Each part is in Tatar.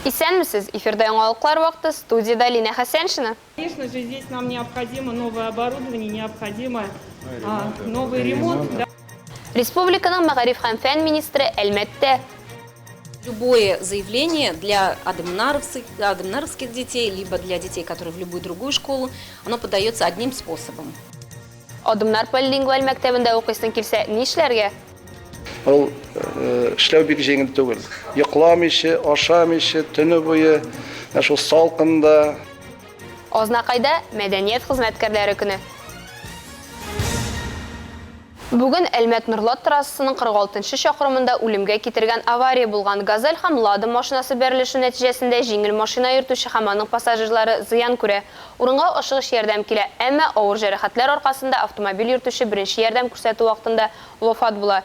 Исәнмесез! Эфирда яңалыклар вакыты, студиядә Линә Хәсәншина. Конечно же, здесь нам необходимо новое оборудование, необходимо новый ремонт. Республиканың мәгариф һәм фән министры Әлмәттә. Любое заявление для адымнаровских детей, либо для детей, которые в любую другую школу, оно подается одним способом. Адымнар полилингваль мәктәбендә укыйсың килсә, нишләргә? Ул эшләү бик җиңел түгел. Йокламыйча, ашамыйча, төне буе, менә шул салкында. Азнакайда мәдәният хезмәткәрләре көне. Бүген Әлмәт-Норлат трассасының 46 нчы чакрымында үлемгә китергән авария булган. Газель һәм Лада машинасы бәрелешү нәтиҗәсендә җиңел машина йөртүче һәм аның пассажирлары зыян күрә. Урынга ашыгыч ярдәм килә, әмма авыр җәрәхәтләр аркасында автомобиль йөртүче беренче ярдәм күрсәтү вакытында вафат була.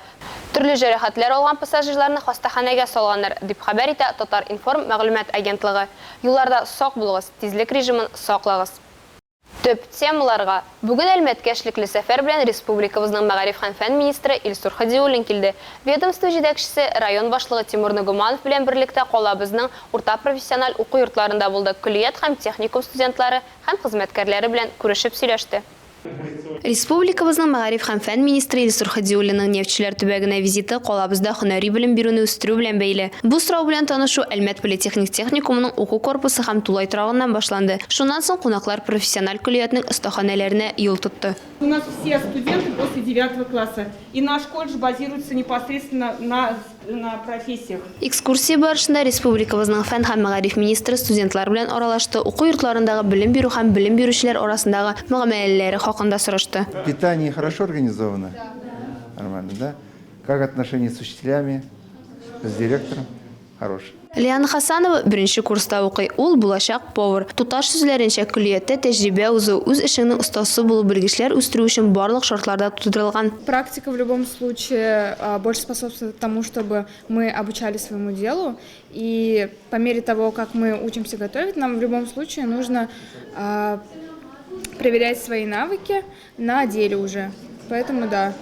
Төрле җәрәхәтләр алган пассажирларны хастаханәгә салганнар, дип хәбәр итә Татар-информ мәгълүмат агентлыгы. Юлларда сак булыгыз, тизлек режимын саклагыз. Төп темаларга. Бүген Әлмәткә эшлекле сәфәр белән республикабызның мәгариф һәм фән министры Илсур Һадиуллин килде. Ведомство җитәкчесе район башлыгы Тимур Нагуманов белән берлектә калабызның урта профессиональ уку йортларында булды, көллият һәм техникум студентлары һәм хезмәткәрләре белән күрешеп сөйләште. Республикабызның мәгариф һәм фән министры Илсур Һадиуллинның нефтьчеләр төбәгенә визиты калабызда һөнәри белем бирүне үстерү белән бәйле. Бу сорау белән танышу Әлмәт политехник техникумының уку корпусы һәм тулай торагыннан башланды. Шуннан соң кунаклар профессиональ көллиятнең остаханәләренә юл тотты. У нас все студенты после девятого класса, и наш колледж базируется непосредственно на на профессиях. Экскурсия барышында республикабызның фән һәм мәгариф министры студентлар белән аралашты, уку йортларындагы белем бирү һәм белем бирүчеләр арасындагы мөгамәләләре хакында сорашты. Питание хорошо организовано? Нормально, да? Как отношения с учителями, с директором? Хорошие. Лиана Хасанова беренче курста укый. Ул, булачак повар. Туташ сүзләренчә, көллияттә тәҗрибә узу, үз эшеңнең остасы булу, белгечләр үстерү өчен барлык шартлар да тудырылган. Практика в любом случае больше способствует тому, чтобы мы обучались своему делу. И по мере того, как мы учимся готовить, нам в любом случае нужно проверять свои навыки на деле уже. Поэтому да.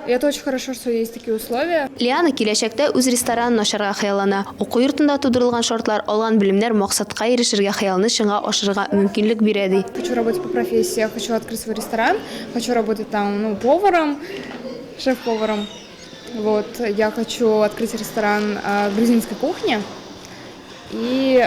И это очень хорошо, что есть такие условия. Лиана киләчәктә үз ресторанын ачарга хыяллана. Уку йортында тудырылган шартлар, алган белемнәр максатка ирешергә, хыялны чынга ашырырга мөмкинлек бирә, ди. Хочу работать по профессии, я хочу открыть свой ресторан, хочу работать там, ну, поваром, шеф-поваром. Вот, я хочу открыть ресторан грузинской кухни и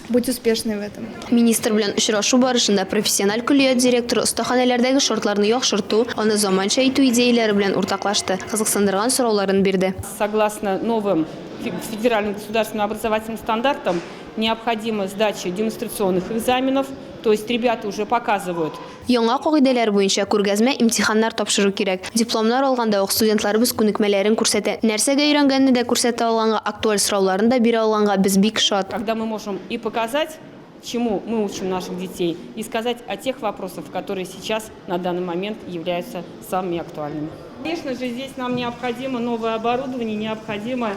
Быть успешной в этом. Министр белән очрашу барышында профессиональ көллият директоры остаханәләрдәге шартларны яхшырту, аны заманча итү идеяләре белән уртаклашты, кызыксындырган сорауларын бирде. Согласно новым федеральным государственным образовательным стандартам, необходима сдача демонстрационных экзаменов, то есть ребята уже показывают. Яңа кагыйдәләр буенча, күргәзмә имтиханнар тапшыру кирәк. Дипломнар алганда ук студентларыбыз күнекмәләрен күрсәтә. Нәрсәгә өйрәнгәнне дә күрсәтә алганга, актуаль сорауларын да бирә алганга без бик шат. Когда мы можем и показать, чему мы учим наших детей, и сказать о тех вопросах, которые сейчас на данный момент являются самыми актуальными. Конечно же, здесь нам необходимо новое оборудование, необходимо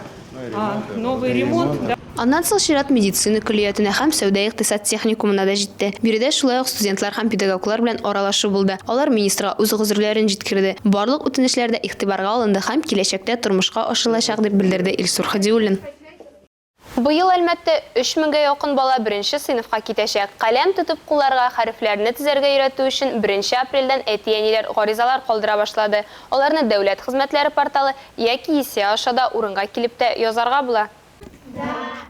новый ремонт. Аннан соң чират медицина көллиятенә һәм сәүдә-икътисад техникумына да җитте. Биредә шулай ук студентлар һәм педагоглар белән аралашу булды. Алар министрга үз гозерләрен җиткерде. Барлык үтенечләр дә игътибарга алынды һәм киләчәктә тормышка ашырылачак, дип белдерде Илсур Һадиуллин. Быел Әлмәттә өч меңгә якын бала беренче сыйныфка китәчәк. Каләм тотып кулларга хәрефләрне тезәргә өйрәтү өчен беренче апрельдән әти-әниләр гаризалар калдыра башлады. Аларны Дәүләт хезмәтләре порталы яки ЕСИА аша да урынга килеп тә язарга була.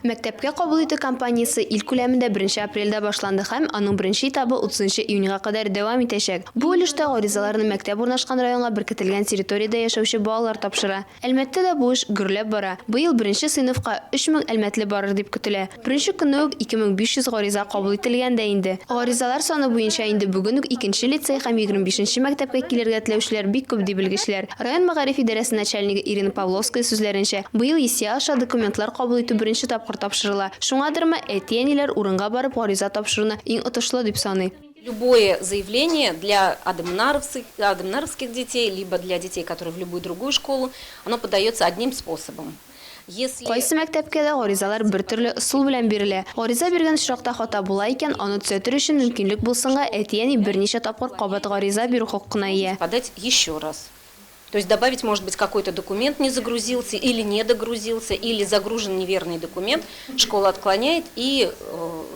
Мәктәпкә кабул итү кампаниясе ил күләмендә беренче апрельдә башланды һәм аның беренче этабы утызынчы июньгә кадәр дәвам итәчәк. Бу өлештә гаризаларны мәктәп урнашкан районга беркетелгән территориядә яшәүче балалар тапшыра. Әлмәттә дә бу эш гөрләп бара. Быел беренче сыйныфка 3000 әлмәтле барыр дип көтелә. Беренче көнне үк 2500 гариза кабул ителгән дә инде. Гаризалар саны буенча инде бүген үк икенче лицей һәм 25 нче мәктәпкә килергә теләүчеләр бик күп, ди белгечләр. Район мәгариф идарәсе начальнигы Ирина Павловская сүзләренчә, быел ЕСИА аша документлар кабул итү беренче тапкыр тапшырыла. Шуңадырмы, әти-әниләр урынга барып гариза тапшыруны иң отышлы дип саный. Любое заявление для адымнаровских детей, либо для детей, которые в любую другую школу, оно подается одним способом. Если. Кайсы мәктәпкә дә гаризалар бертөрле ысул белән бирелә. Гариза биргән очракта хата була икән, аны төзәтер өчен мөмкинлек булсынга, әти-әни берничә тапкыр кабат гариза бирү хокукына ия. Подать еще раз. То есть добавить, может быть, какой-то документ не загрузился или не догрузился, или загружен неверный документ, школа отклоняет, и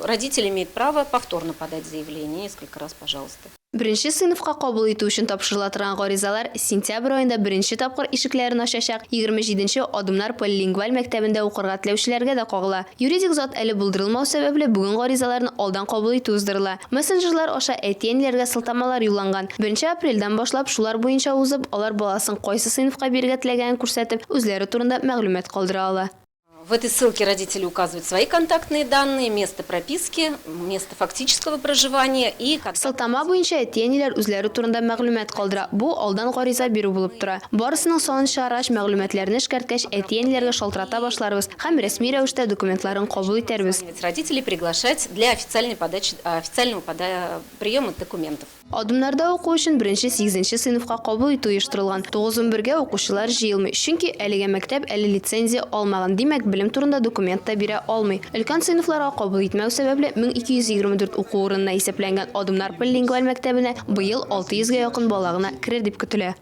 родитель имеет право повторно подать заявление несколько раз, пожалуйста. Беренче сыйныфка кабул итү өчен тапшырыла торган гаризалар сентябрь аенда беренче тапкыр ишекләрен ачачак 27 нче Адымнар полилингваль мәктәбендә укырга теләүчеләргә дә кагыла. Юридик зат әле булдырылмау сәбәпле, бүген гаризаларны алдан кабул итү уздырыла. Мессенджерлар аша әти-әниләргә сылтамалар юлланган. Беренче апрельдән башлап шулар буенча узып, алар баласын кайсы сыйныфка бирергә теләгәнен күрсәтеп, үзләре турында мәгълүмат калдыра ала. В этой ссылке родители указывают свои контактные данные, место прописки, место фактического проживания и... Сылтама буенча әти-әниләр үзләре турында мәгълүмат калдыра. Бу алдан гариза бирү булып тора. Барысының санын чыгаргач, мәгълүматларны эшкәрткәч, әти-әниләргә шалтырата башларбыз һәм рәсми рәвештә документларын кабул итәрбез. Родителей приглашать для официальной подачи, официального приема документов. Адымнарда уку өчен беренче сигезенче сыйныфка кабул итү оештырылган. 9:11гә укучылар җыелмый, чөнки әлегә мәктәп әле лицензия алмаган, димәк, белем турында документ та бирә алмый. Өлкән сыйныфларга кабул итмәү сәбәпле, 1224 уку урынына исәпләнгән Адымнар полилингваль мәктәбенә быел 600 гә якын бала гына керер дип көтелә.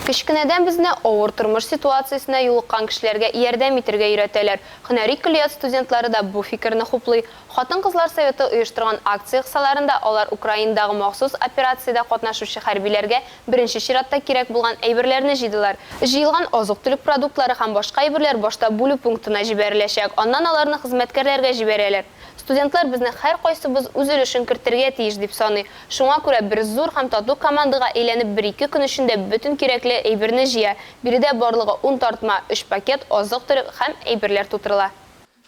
Кечкенәдән безне авыр тормыш ситуациясенә юлыккан кешеләргә ярдәм итәргә өйрәтәләр. Һөнәри көллият студентлары да бу фикерне хуплый. Хатын-кызлар советы оештырган акция кысаларында алар Украинадагы махсус операциядә катнашучы хәрбиләргә беренче чиратта кирәк булган әйберләрне җыйдылар. Җыелган азык-төлек продуктлары һәм башка әйберләр башта бүлү пунктына җибәреләчәк, аннан аларны хезмәткәрләргә җибәрәләр. Студентлар безне һәркайсыбыз үз өлешен кертергә тиеш дип саный. Шуңа күрә бер зур һәм тату командага әйләнеп бер-ике көн эчендә бөтен кирәкле әйберне җыя. Биредә барлыгы ун тартма, өч пакет азык-төлек һәм әйберләр тутырыла.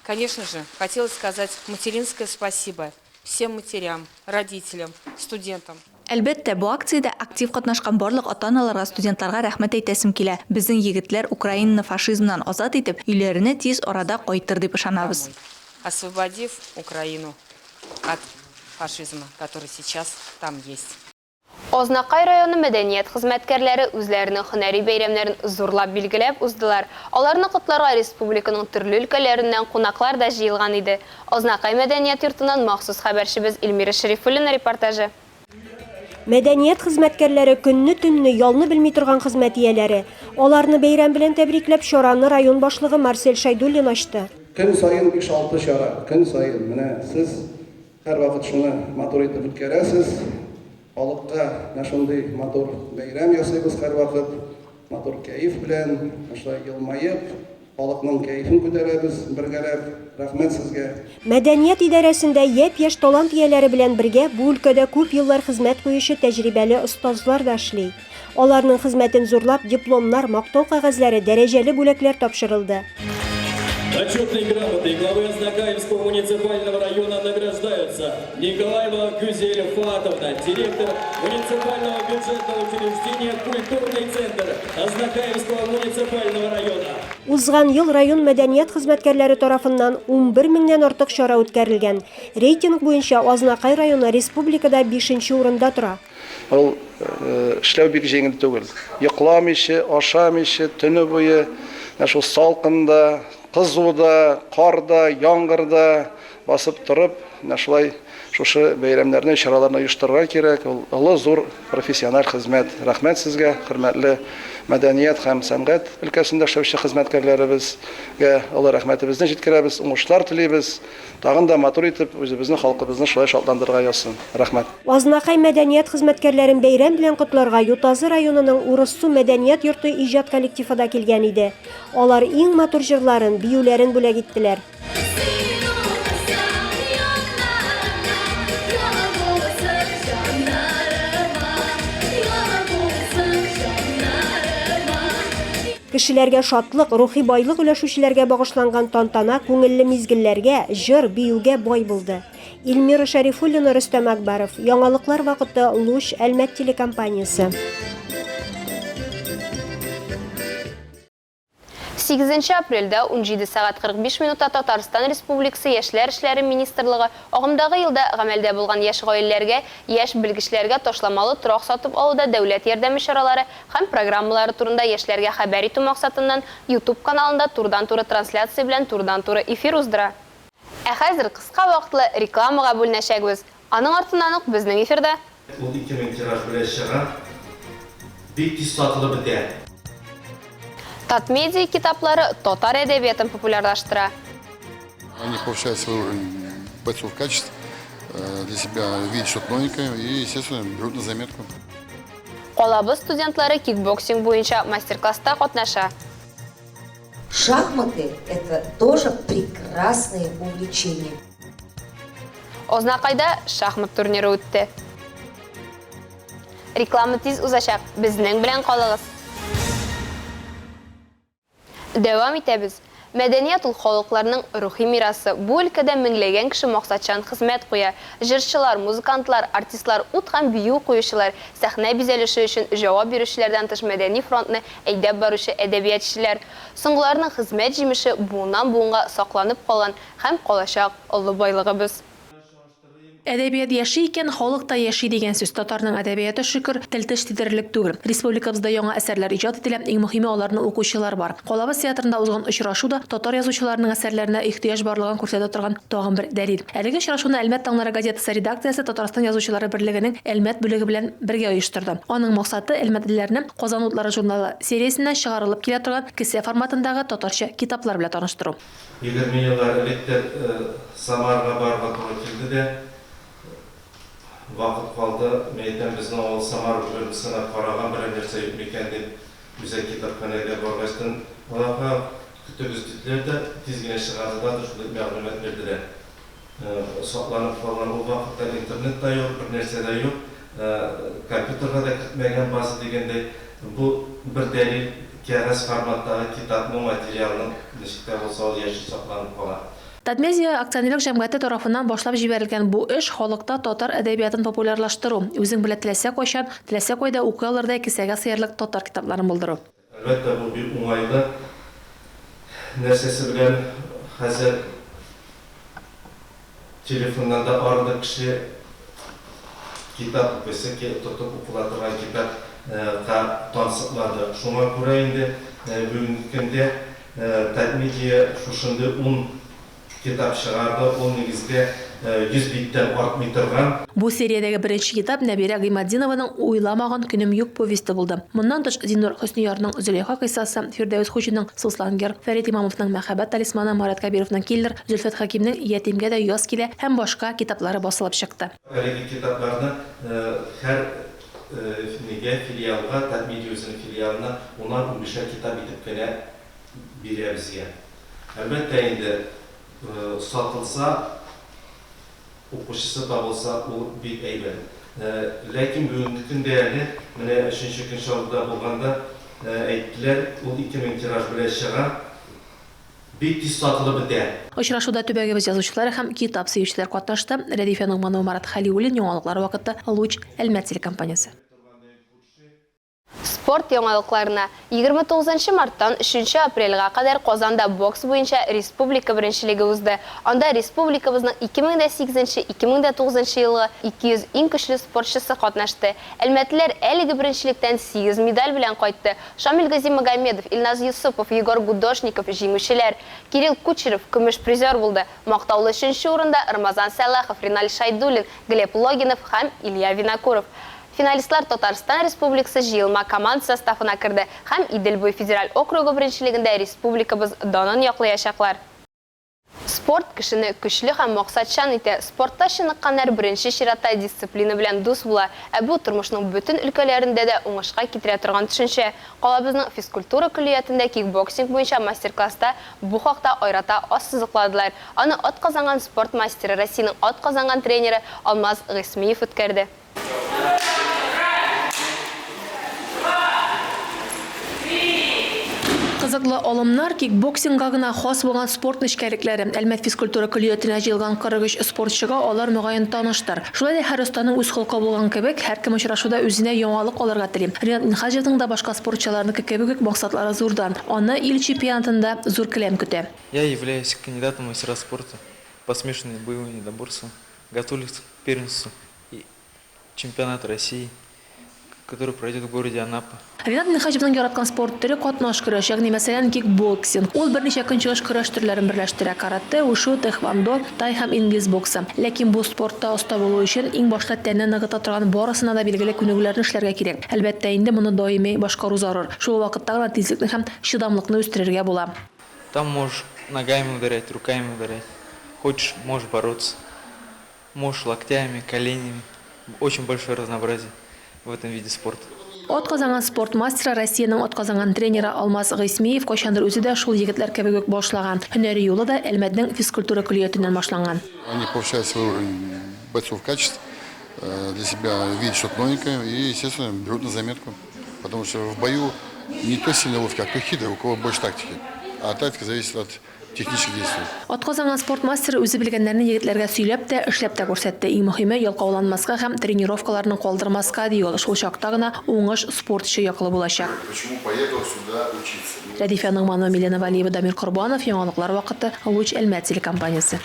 Конечно же, хотелось сказать материнское спасибо всем матерям, родителям, студентам. Әлбәттә, бу акциядә актив катнашкан барлык ата-аналарга, студентларга рәхмәт әйтәсем килә. Безнең егетләр Украинаны фашизмнан азат итеп, өйләренә тиз арада кайтыр дип ышанабыз. Освободив Украину от фашизма, который сейчас там есть. Азнакай районы мәдәният хезмәткәрләре үзләренең һөнәри бәйрәмнәрен зурлап билгеләп уздылар. Аларны котларга республиканың төрле өлкәләреннән кунаклар да җыелган иде. Азнакай мәдәният йортыннан махсус хәбәрчебез Эльмира Шәрифуллина репортажы. Мәдәният хезмәткәрләре көнне-төнне ялны белми торган хезмәт ияләре. Аларны бәйрәм белән тәбрикләп чараны район башлыгы Марсель Шәйдуллин ачты. Көн саен 5-6 чара, көн саен. Менә сез һәрвакыт шуны матур итеп үткәрәсез. Халыкка менә шундый матур бәйрәм ясыйбыз һәрвакыт. Матур кәеф белән, шулай елмаеп, халыкның кәефен күтәрәбез бергәләп. Рәхмәт сезгә. Мәдәният идарәсендә япь-яшь талант ияләре белән бергә бу өлкәдә күп еллар хезмәт куючы тәҗрибәле остазлар да эшли. Аларның хезмәтен зурлап дипломнар, мактау кәгазьләре, дәрәҗәле бүләкләр тапшырылды. Почетной грамотой главы Азнакаевского муниципального района награждаются Николаева Гюзель Фатовна, директор муниципального бюджетного учреждения «Культурный центр» Азнакаевского муниципального района. Узган ел район мәдәният хезмәткәрләре тарафыннан 11 меңнән артык чара үткәрелгән. Рейтинг буенча Азнакай районы республикада 5нче урында тора. Ул эшләү бик җиңел түгел. Йокламыйча, ашамыйча, төне буе менә шул салкында, кызуда, карда, яңгырда басып торып, менә шулай шушы бәйрәмнәрне, чараларны оештырырга кирәк. Ул олы зур профессиональ хезмәт. Рәхмәт сезгә, хөрмәтле мәдәният һәм сәнгать өлкәсендә эшләүче хезмәткәрләребезгә олы рәхмәтебезне җиткерәбез, уңышлар телибез. Тагын да матур итеп үзебезнең халкыбызны шулай шатландырырга язсын. Рәхмәт. Азнакай мәдәният хезмәткәрләрен бәйрәм белән котларга Ютазы районының Урыссу мәдәният йорты иҗат коллективы да килгән иде. Алар иң матур җырларын, биюләрен бүләк иттеләр. Кешеләргә шатлык, рухи байлык өләшүчеләргә багышланган тантана күңелле мизгелләргә, җыр, биюгә бай булды. Эльмира Шәрифуллина, Рөстәм Акбаров. Яңалыклар вакыты Луч Әлмәт телекомпаниясе. 8 апрельдә 17 сәгать 45 минутта Татарстан Республикасы Яшьләр эшләре министрлыгы агымдагы елда гамәлдә булган яшь гаиләләргә, яшь белгечләргә ташламалы торак сатып алуда дәүләт ярдәме чаралары һәм программалары турында яшьләргә хәбәр итү максатыннан YouTube каналында турыдан-туры трансляция белән турыдан-туры эфир уздыра. Ә хәзер кыска вакытлы рекламага бүленәчәкбез. Аның артыннан ук безнең эфирда Ул 2000 тираж белән чыга. Бик тиз сатылып бетә. Татмедиа китаплары татар әдәбиятын популярлаштыра. Они повышают свой уровень бойцов качеств, для себя видят что-то новенькое и, естественно, берут на заметку. Калабыз студентлары кикбоксинг буенча мастер-класста катнаша. Шахматы – это тоже прекрасное увлечение. Азнакайда шахмат турниры үтте. Реклама тиз узачак, безнең белән калыгыз. Дәвам итәбез. Мәдәният ул халыкларның рухи мирасы. Бу өлкәдә меңләгән кеше максатчан хезмәт куя. Җырчылар, музыкантлар, артистлар, ут һәм бию куючылар, сәхнә бизәлеше өчен җавап бирүчеләрдән тыш мәдәни фронтны әйдәп баручы әдәбиятчеләр. Соңгыларының хезмәт җимеше буыннан-буынга сакланып калган һәм калачак олы байлыгыбыз. Әдәбият яши икән, халык та яши дигән сүз. Татарның әдәбияты, шөкер, тел-теш тидерерлек түгел. Республикабызда яңа әсәрләр иҗат ителә, иң мөһиме аларны укучылар бар. Калабыз театрында узган очрашу да татар язучыларының әсәрләренә ихтыяҗ барлыгын күрсәтә торган тагын бер дәлил. Әлеге очрашуны Әлмәт таңнары газетасы редакциясе Татарстан Язучылары берлегенең Әлмәт бүлеге белән бергә оештырды. Аның максаты, әлмәтлеләрне Казан утлары журналы сериясеннән чыгарылып килә торган кесә форматындагы татарча китаплар белән таныштыру. 20 еллар элек тә Самарага барырга туры килде дә, вакыт калды. Мин әйтәм, безнең авыл Самара губернасына караган берәр нәрсә юк микән дип, үзәк китапханәгә баргачтын, аларга көтегез диделәр дә, тиз генә чыгардылар да шундый мәгълүмат бирделәр. Сакланып калган ул вакытта интернет та юк, бернәрсә дә юк, компьютерга да кертмәгән база дигәндәй. Бу бер дәлил, кәгазь форматтагы китапның, материалның ничек тә булса ул яши, сакланып кала. Татмедиа акционерлык җәмгыяте тарафыннан башлап җибәрелгән бу эш халыкта татар әдәбиятын популярлаштыру, үзең белән теләсә кайчан, теләсә кайда укый алырдай кесәгә сыярлык татар китапларын булдыру. Әлбәттә, бу бик уңайлы. Нәрсәсе белән хәзер телефоннан да арыды кеше, китап укыйсы, тотып укыла торган китап ка тансыклады. Шуңа күрә инде бүгенге көндә Татмедиа шушындый ун Китап чыгарды, ул нигездә 100 биттән артмый торган. Бу сериядәге беренче китап Нәбирә Гыйматдинованың Уйламаган көнем юк повесте булды. Моннан тыш, Зиннур Хөсниярның Зөләйха кыйссасы, Фирдәвес Хуҗиның Суслонгер, Фәрит Имамовның Мәхәббәт талисманы, Марат Кәбировның Киллер, Зөлфәт Хәкимнең Ятимгә дә яз килә һәм башка китаплары басылып чыкты. Әлеге китапларны һәр нигә, филиалга, Татмедиа үзенең филиалына унар-унбишәр китап итеп кенә бирә безгә. Әлбәттә инде, сатылса, укучысы табылса, ул бик әйбәт. Ләкин бүгенге көндә әле, менә өченче көн Чаллыда булганда әйттеләр, ул 2000 тираж белән чыга, бик тиз сатылып бетә. Очрашуда төбәгебез язучылары һәм китап сөючеләр катнашты. Рәдифә Ногманова, Марат Хәлиуллин, Яңалыклар вакыты, Луч, Әлмәт телекомпаниясе. Спорт яңалыкларына. 29 нчы марттан 3 нче апрельгә кадәр Казанда бокс буенча республика беренчелеге узды. Анда республикабызның 2008 нче, 2009 нчы елгы 200 иң көчле спортчысы катнашты. Әлмәтлеләр әлеге беренчелектән сигез медаль белән кайтты. Шамил Газимагомедов, Илназ Йосыпов, Егор Гудошников, җиңүчеләр. Кирилл Кучеров көмеш призер булды. Мактаулы өченче урында, Рамазан Сәлахов, Риналь Шәйдуллин, Глеб Логинов һәм Илья Винокуров. Финалистлар Татарстан Республикасы җыелма команда составына керде һәм Идел буе федераль округы беренчелегендә республикабыз данын яклаячаклар. Спорт кешене көчле һәм максатчан итә. Спортта чыныкканнар беренче чиратта дисциплина белән дус була. Ә бу, тормышның бөтен өлкәләрендә дә уңышка китерә торган төшенчә. Калабызның физкультура көллиятендә кикбоксинг буенча мастер-класста бу хакта аерата ассызыкладылар. Аны атказанган спорт мастеры, Россиянең атказанган тренеры Алмаз Гыйсмиев үткәрде. Кызыклы алымнар, кикбоксингга гына хас булган спорт нечкәлекләре. Әлмәт физкультура көллиятенә җыелган 43 спортчыга алар, мөгаен, таныштыр. Шулай да һәр останың үз холкы булган кебек, һәркем очрашуда үзенә яңалык алырга тели. Ринат Минһаҗевның да башка спортчыларныкы кебек үк максатлары зурдан. Аны ил чемпионатында зур келәм көтә. Я являюсь кандидатом в мастера спорта по смешанным боевым единоборствам. Готовлюсь к первенству и чемпионату России. который пройдет в городе Анапа. Ринат Минһаҗевның яраткан спорт төре, катнаш көрәш, ягъни мәсәлән, кикбоксинг. Ул берничә көнчыгыш көрәш төрләрен берләштерә, каратэ, ушу, тхэквондо, тай һәм инглиз боксы. Ләкин бу спортта оста булу өчен, иң башта тәнне ныгыта торган барысына да билгеле күнегүләрне эшләргә кирәк. Әлбәттә инде, моны даими башкару зарур. Шул вакытта гына тизлекне һәм чыдамлыкны үстерергә була. Там можешь ногами ударять, руками ударять. Хочешь, можешь бороться. Можешь локтями, коленями. Очень большое разнообразие в этом виде спорта. Атказанган спорт мастеры, Россиянең атказанган тренеры Алмаз Гыйсмиев кайчандыр үзе дә шул егетләр кебек үк башлаган. Һөнәри юлы да Әлмәтнең физкультура көллиятеннән башланган. Они повышают свой уровень бойцов качеств, для себя видят что-то новенькое и, естественно, берут на заметку. Потому что в бою не то сильный ловкий, а кто хитрый, у кого больше тактики. А тактика зависит от технических действий. Атказанган спорт мастеры үзе белгәннәрне егетләргә сөйләп тә, эшләп тә күрсәтте. Иң мөһиме, ялкауланмаска һәм тренировкаларны калдырмаска, ди ул. Шул чакта гына уңыш спортчы яклы булачак. Почему поехал сюда учиться? Рәдифә Ногманова, Милена Вәлиева, Дамир Корбанов, Яңалыклар вакыты, Луч Әлмәт телекомпаниясе.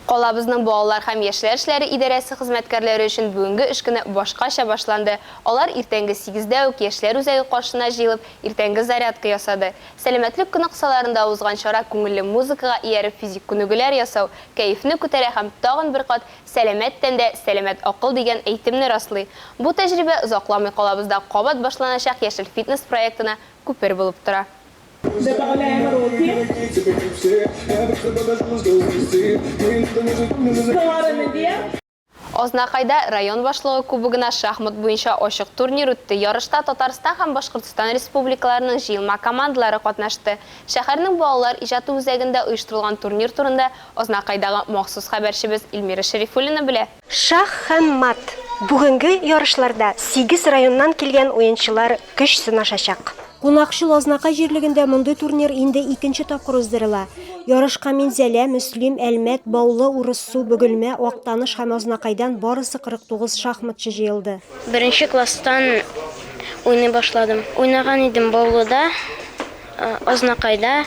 Калабызның балалар һәм яшьләр эшләре идарәсе хезмәткәрләре өчен бүгенге эш көне башкача башланды. Алар иртәнге сигездә үк яшьләр үзәге каршына җыелып, иртәнге зарядка ясады. Сәламәтлек көне кысаларында узган чара күңелле музыкага ияреп физик күнегүләр ясау, кәефне күтәрә һәм тагын бер кат Сәламәт тәндә, сәламәт акыл дигән әйтемне раслый. Бу тәҗрибә озакламый калабызда кабат башланачак Яшел фитнес проектына күпер булып тора. Добавляем руки. Стороны вверх. Азнакайда район башлыгы кубогына шахмат буенча ачык турнир үтте. Ярышта Татарстан һәм Башкортстан республикаларының җыелма командалары катнашты. Шәһәрнең балалар иҗаты үзәгендә оештырылган турнир турында Азнакайдагы махсус хәбәрчебез Эльмира Шәрифуллина белә. Шах һәм мат! Бүгенге ярышларда сигез районнан килгән уенчылар көч сынашачак. Кунакчыл Азнакай җирлегендә мондый турнир инде икенче тапкыр уздырыла. Ярышка Минзәлә, Мөслим, Әлмәт, Баулы, Урыссу, Бөгелмә, Актаныш һәм Азнакайдан барысы 49 шахматчы җыелды. Беренче класстан уйный башладым. Уйнаган идем Баулыда, Азнакайда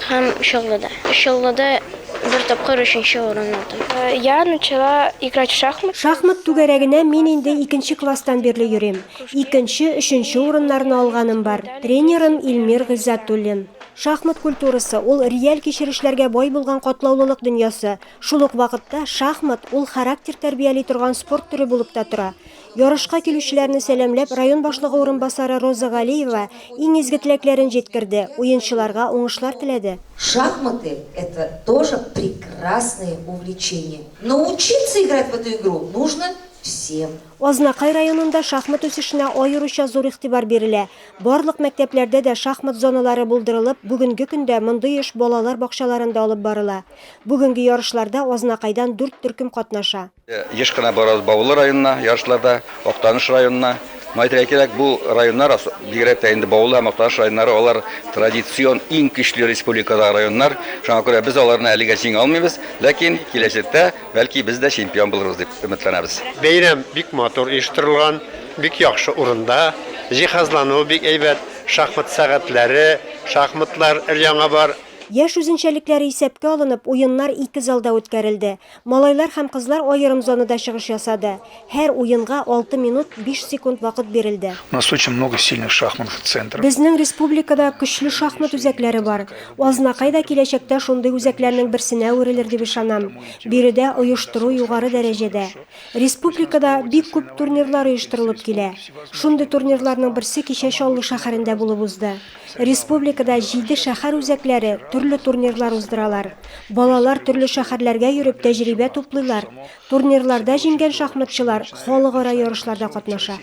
һәм Чаллыда. Чаллыда бер тапкыр өченче урын алдым. Я начала играть в шахматы. Шахмат түгәрәгенә мин инде икенче класстан бирле йөрим. Икенче, өченче урыннарны алганым бар. Тренерым Илмир Гыйззәтуллин. Шахмат культурасы, ул реаль кичерешләргә бай булган катлаулылык дөньясы. Шул ук вакытта шахмат, ул характер тәрбияли торган спорт төре булып та тора. Ярышка килүчеләрне сәламләп, район башлыгы урынбасары Роза Галиева иң изге теләкләрен җиткерде, уенчыларга уңышлар теләде. Шахматы, это тоже прекрасное увлечение. Но учиться играть в эту игру нужно всем. Азнакай районында шахмат үсешенә аеруча зур игътибар бирелә. Барлык мәктәпләрдә дә шахмат зоналары булдырылып, бүгенге көндә мондый эш балалар бакчаларында алып барыла. Бүгенге ярышларда Азнакайдан дүрт төркем катнаша. Еш кына барабыз Баулы районына ярышларда, Актаныш районына. Моны әйтергә кирәк, бу районнар, бигрәк тә инде Баулы һәм Актаныш районнары, алар традицион иң көчле республикадагы районнар. Шуңа күрә без аларны әлегә җиңә алмыйбыз, ләкин киләчәктә бәлки без дә чемпион булырбыз дип өметләнәбез. Бәйрәм бик матур оештырылган, бик яхшы урында, җиһазлануы бик әйбәт, шахмат сәгатьләре, шахматлар өр-яңа бар. Яшь үзенчәлекләре исәпкә алынып, уеннар ике залда үткәрелде. Малайлар һәм кызлар аерым зонада чыгыш ясады. Һәр уенга 6 минут 5 секунд вакыт бирелде. У нас очень много сильных шахматных центров. Безнең республикада көчле шахмат үзәкләре бар. Азнакай да киләчәктә шундый үзәкләрнең берсенә әверелер дип ышанам. Биредә оештыру югары дәрәҗәдә. Республикада бик күп турнирлар оештырылып килә. Шундый турнирларның берсе кичә Чаллы шәһәрендә булып узды. Республикада җиде шәһәр үзәкләре төрле турнирлар уздыралар. Балалар төрле шәһәрләргә йөреп тәҗрибә туплыйлар. Турнирларда җиңгән шахматчылар халыкара ярышларда катнаша.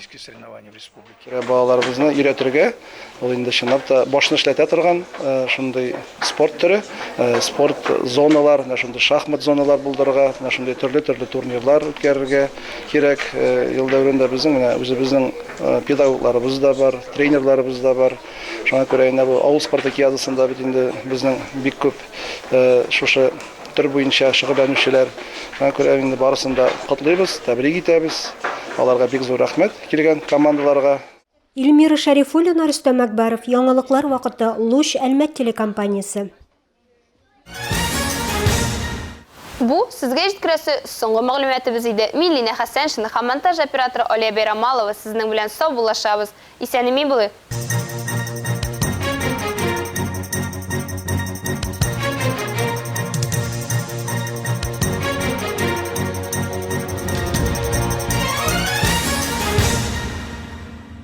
Балаларыбызны өйрәтергә, ул инде чынлап та башны эшләтә торган шундый спорт төре, спорт зоналар, менә шундый шахмат зоналар булдырырга, менә шундый төрле-төрле турнирлар үткәрергә кирәк. Ел дәверендә безнең менә үзебезнең педагогларыбыз да бар, тренерларыбыз да бар. Шуңа күрә инде бу авыл спартакиадасында бит инде безнең бик күп шушы төр буенча шөгыльләнүчеләр. Шуңа күрә инде барысын да котлыйбыз, тәбрик итәбез. Аларга бик зур рәхмәт килгән командаларга. Эльмира Шәрифуллина, Рөстәм Әкбәров, Яңалыклар вакыты, Луч, Әлмәт телекомпаниясе. Бу, сезгә җиткерәсе соңгы мәгълүматыбыз иде. Мин Линә Хәсәншина һәм монтаж операторы Алия Бәйрамалова сезнең белән саубуллашабыз. Исән-имин булыйк!